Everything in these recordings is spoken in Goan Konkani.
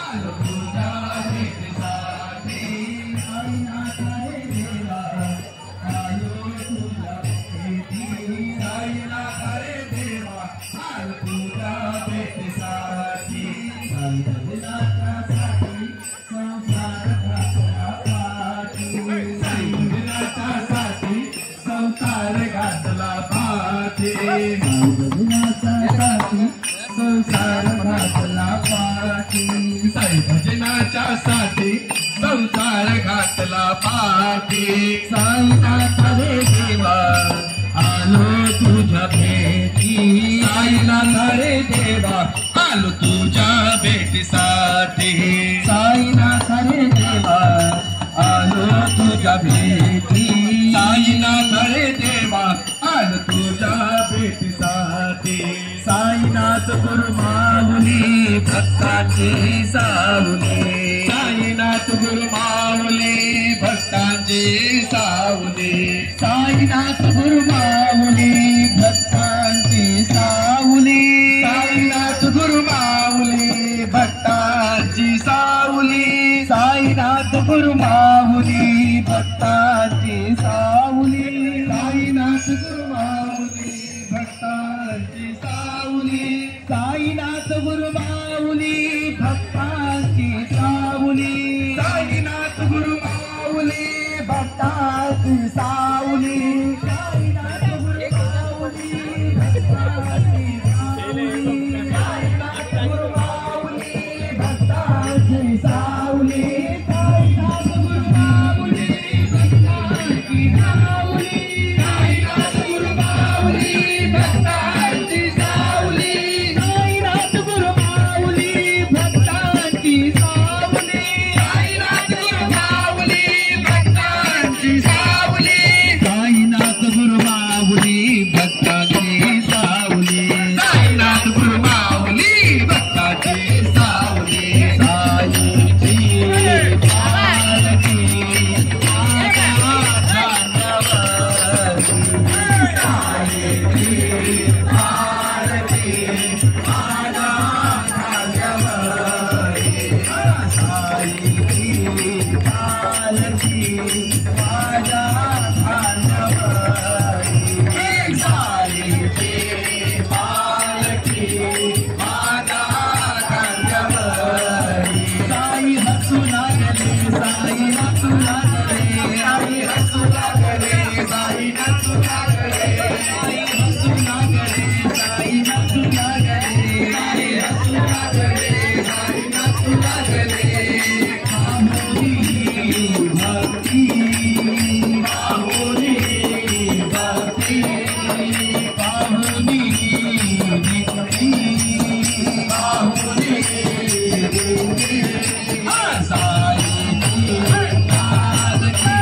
आलो तुझ्या भेटीसाठी. साईनाथ रे देवा आलो तुझ्या भेटी. साईनाथ रे देवा आलो तुझ्या भेटीसाठी. साई भजनाच्या साठी संसार घातला पाठी. साई भजनाच्या साठी संसार घातला पाठी. साई भजनाच्या साठी संसार घातला पाठी. साई भजनाच्या साठी संसार घातला पाठी. साईनाथ रे देवा आलो तुझ्या भेटी. साईनाथ रे देवा आलो तुझ्या भेटीसाठी. साईनाथ रे देवा आलो तुझ्या भेटी. साईनाथ रे देवा आलो तुझ्या भेटीसाठी. साईनाथ गुरु माऊली भक्तांची सावली. साईनाथ गुरु माऊली भक्तांची सावली. साईनाथ गुरु माऊली भक्तांची सावली. साईनाथ गुरु माऊली भक्तांची सावली. साईनाथ गुरु माऊली भक्तांची सावली. साईनाथ गुरु माऊली भक्तांची सावली. साईनाथ गुरु माऊली भक्तांची सावली. साईनाथ गुरु माऊली भक्तांची सावली. साईनाथ गुरु माऊली भक्तांची सावली. साईनाथ गुरु माऊली भक्तांची सावली. साईनाथ गुरु माऊली भक्तांची सावली. साईनाथ गुरु माऊली भक्तांची सावली. साईनाथ गुरु माऊली भक्तांची सावली. साईनाथ गुरु माऊली भक्तांची सावली. साईनाथ गुरु माऊली भक्तांची सावली. साईनाथ गुरु माऊली भक्तांची सावली. साईची पालखी माझ्या खांद्यावरी. साईची पालखी माझ्या खांद्यावरी. साईची पालखी माझ्या खांद्यावरी. साईची पालखी माझ्या खांद्यावरी. साई हसू लागले साई नाचू लागले. साई हसू लागले साई नाचू लागले. साई हसू लागले साई नाचू लागले. साई हसू लागले साई नाचू लागले. माहुली भक्ती माहुली भक्ती पाहुनी विनती माहुली विनती. साईची पालखी.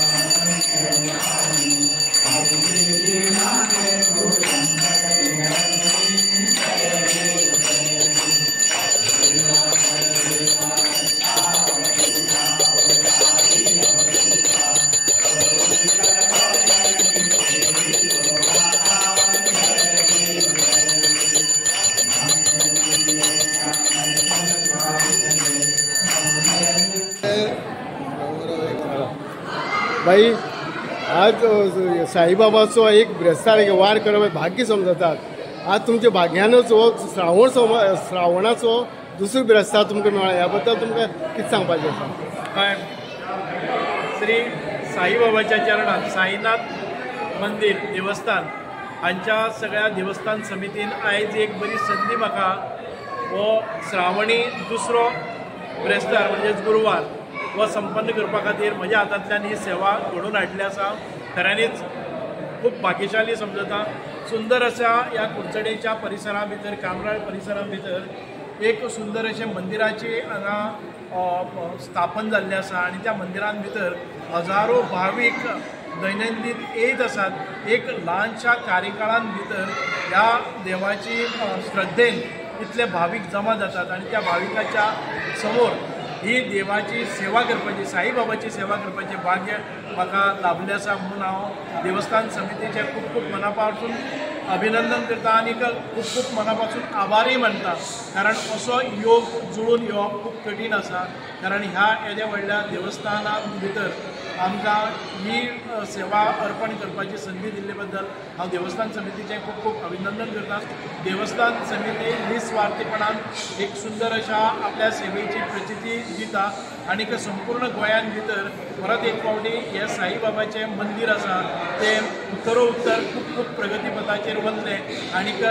Thank you. बाई आज साईबाबाचो एक ब्रेस्तार एक वार करप भाग्य समजतात. आज तुमच्या भाग्यानच हो श्रावण श्रावणाचो दुसरो ब्रेस्तार तुमकां मेळ्ळा, ह्या बद्दल तुमकां कितें सांगपाचें आसा? हय, श्री साईबाबाच्या चरणात साईनाथ मंदीर देवस्थान हांच्या सगळ्या देवस्थान समितीन आयज एक बरी संदी म्हाका हो श्रावणी दुसरो ब्रेस्तार म्हणजेच गुरुवार हो संपन्न करपा खातीर म्हज्या हातांतल्यान ही सेवा घडोवन हाडली आसा. खऱ्यांनीच खूब भाग्यशाली समजता. सुंदर अशा ह्या कुडचडेच्या परिसरा भितर, कामराळ परिसरा भितर एक सुंदर अशें मंदिराची हांगा स्थापन जाल्लें आसा आनी त्या मंदिरान भितर हजारो भावीक दैनंदीन येत आसात. एक ल्हानशा कार्यकाळान भितर ह्या देवाची श्रद्धेन इतले भावीक जमा जातात आनी त्या भाविकाच्या समोर ही देवाची सेवा करपाची, साईबाबाची सेवा करपाचें भाग्य म्हाका लाभलें आसा. म्हणून हांव देवस्थान समितीचें खूब खूब मना पासून अभिनंदन करता आनी खूब खूब मना पासून आभारय मानता, कारण असो योग जुळून येवप खूब कठीण आसा. कारण ह्या येद्या व्हडल्या देवस्थाना भितर आमकां ही सेवा अर्पण करपाची संदी दिल्ले बद्दल हांव देवस्थान समितीचें खूब खूब अभिनंदन करता. देवस्थान समिती निस्वार्थीपणान एक सुंदर अशा आपल्या सेवेची प्रचिती दिता आनी संपूर्ण गोंयान भितर परत एक फावटी हें साईबाबाचें मंदीर आसा तें उत्तरोत्तर खूब खूब प्रगतीपथाचेर वतलें आनीक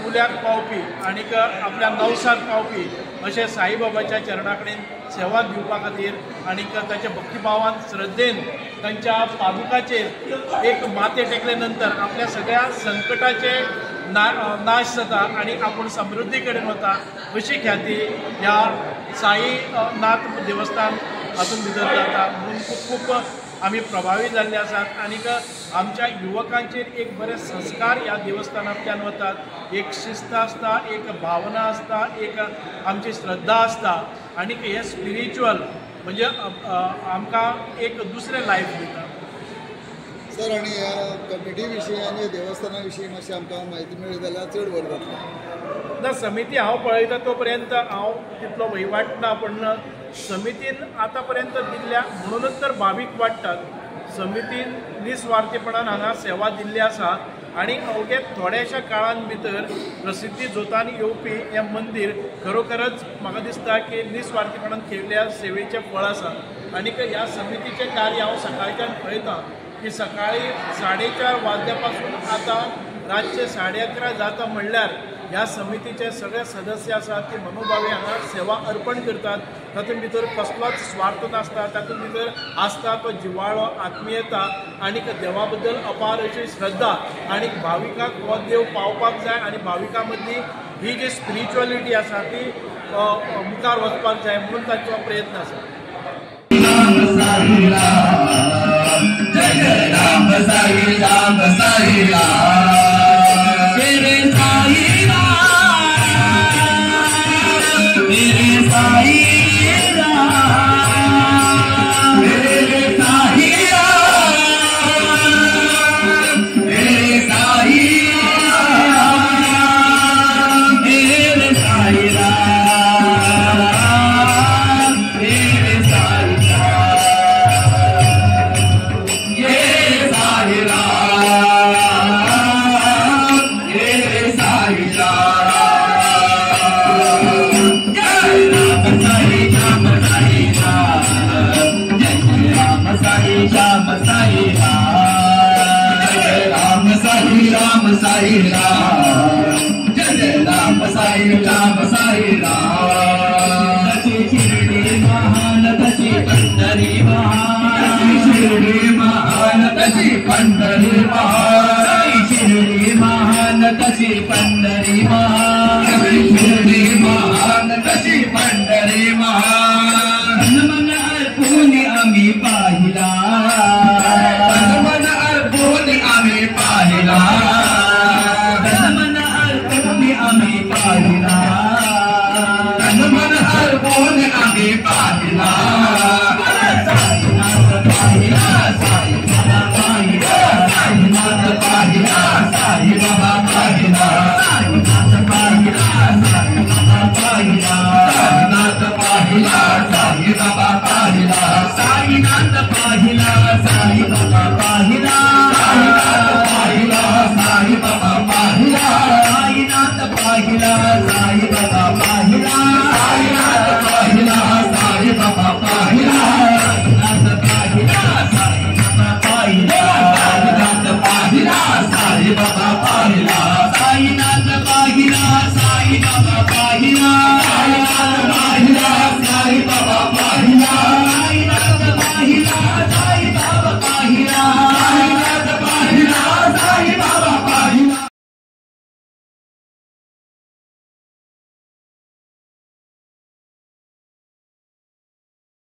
उल्याक पावपी आनीक आपल्या नवसाक पावपी अशें साईबाबाच्या चरणा कडेन सेवा दिवपा खातीर आनीक ताच्या भक्तिभावान श्रद्धेन तांच्या पादुकाचेर एक माथें टेकले नंतर आपल्या सगळ्या संकटाचे नाश जाता आनी आपूण समृद्धी कडेन वता अशी ख्याती ह्या साईनाथ देवस्थान हातूंत भितर जाता. म्हणून खूब खूब आमी प्रभावी जाल्ले आसात आनीक आमच्या युवकांचेर एक बरे संस्कार ह्या देवस्थानांतल्यान वतात. एक शिस्त आसता, एक भावना आसता, एक आमची श्रद्धा आसता आनीक हें स्पिरिच्युअल म्हणजे आमकां एक दुसरें लायफ दिता. सर, आनी ह्या कमिटी विशीं आनी देवस्थाना विशीं मातशी आमकां म्हायती मेळ्ळी जाल्यार चड बरें जातलें. ना, समिती हांव पळयता तो पर्यंत हांव तितलो वहिवाट ना, पूण समितीन आतां पर्यंत दिल्ल्या म्हणूनच तर भावीक वाडटात. समितीन निस्वार्थीपणान हांगा सेवा दिल्ली आसा आनी अवघे थोड्याशा काळान भितर प्रसिद्धी जोतान येवपी हें मंदीर खरोखरच म्हाका दिसता की निस्वार्थीपणान केल्ल्या सेवेचें फळ आसा. आनीक ह्या समितीचें कार्य हांव सकाळच्यान पळयतां की सकाळी 4:30 वाजल्या पासून आतां रातचे 11:30 जाता म्हणल्यार ह्या समितीचे सगळे सदस्य आसात ते मनोभावे हांगा सेवा अर्पण करतात. तातूंत भितर कसलोच स्वार्थ नासता, तातूंत भितर आसता तो जिवाळो, आत्मीयता आनीक देवा बद्दल अपार अशी श्रद्धा आनी भाविकांक हो देव पावपाक जाय आनी भाविकां मदली ही जी स्पिरिच्युअलिटी आसा ती मुखार वचपाक जाय म्हणून तांचो प्रयत्न आसा. राम साई राम, जय राम साई राम।